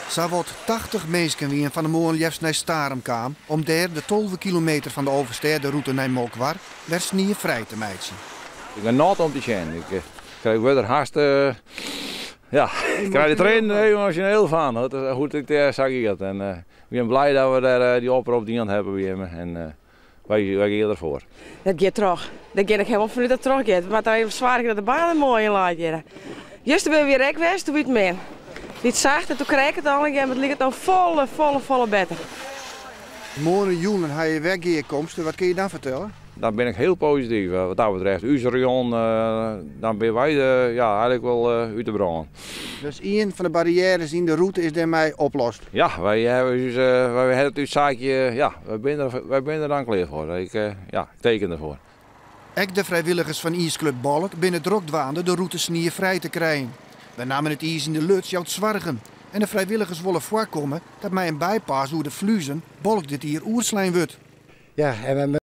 Sawat 80 minsken wiene fan 'e moarn leafst nei Starum kaam om dêr de 12 kilometer fan de Alvestêderûte nei Molkwar wer sniefrij te meitsjen. Ik genot om te sjen. Ik krij wurd der hast, ja, ik krij der triennen emosjoneel fan hoe't it dêr sa giet. En ik bin blij dat we dêr dy oprop dien hawwe by jimme en wy wy gean derfoar. Dat giet troch. Dêr gean ik hielendal fanút dat it trochgiet. We moatte even soargje dat de banen moai yn leit hjirre. Juster binne we hjir ek west, doe wie it min. Wie it sacht en doe krekke it al en it liket no folle, folle, folle better. Moarn jûn ha je wer gearkomste, wat kinne je dan fertelle? Dan bin ik hiel posityf wat dat betreft. Us rayon, dan binne wy ja, eigenlik wol út de brân. Dus ien fan de barriêres yn de rûte is dêrmei oplost? Ja, wy hawwe ús, wy hawwe it ús saakje, ja, wy binne der, wy binne der dan klear foar. Ik, ja, ik teken derfoar. Ek de frijwilligers fan iisklup Balk binne drok dwaande de rûte sniefrij te krijen. Benammen it iis yn de Luts jout soargen en de frijwilligers wolle foarkomme dat mei in bypass oer de Fluezen Balk dit jier oerslein wurdt. Ja, en we